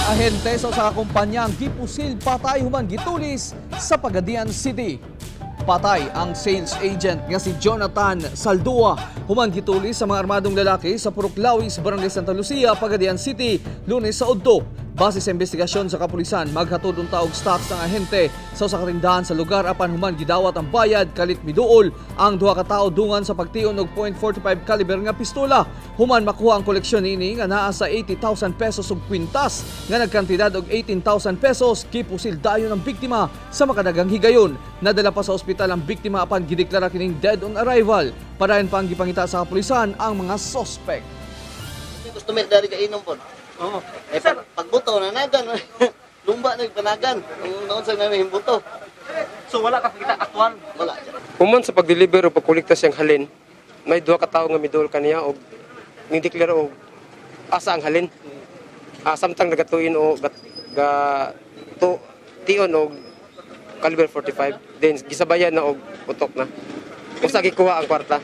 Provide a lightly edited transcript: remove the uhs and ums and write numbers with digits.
Ahente sa usa ka kumpanya ang gipusil patay human gitulis sa Pagadian City. Patay ang sales agent nga si Jonathan Saldua human gitulis sa mga armadong lalaki sa Purok Lawis, Barangay Santa Lucia, Pagadian City, Lunes sa udto. Base sa investigasyon sa kapulisan, maghatod unta og stocks ang ahente sa usa ka tindahan sa lugar, apan human gidawat ang bayad, kalit miduol ang duha ka tawo dungan sa pagtion og .45 caliber nga pistola. Human makuha ang koleksyon niini nga naa sa 80,000 pesos ug kwintas nga nagkantidad og 18,000 pesos, gipusil dayon ang biktima sa makadagang higayon. Nadala pa sa ospital ang biktima apan gideklara kining dead on arrival. Padayon pa ang gipangita sa kapulisan ang mga suspect. Customer dari kainom po. Oo. Eh, pagbuto, nanagan. Lumba na panagan. Ang naon sa namin buto. So wala ka kita aktual. Wala. Human sa pag-deliver o pagkolekta siyang halin, may duha ka tawo nga midol kaniya og nideklara og asa ang halin. Samtang nagatuin o ga, ga to, tion og caliber 45, then gisabayan na og putok na. Usa gikuha ang kwarta.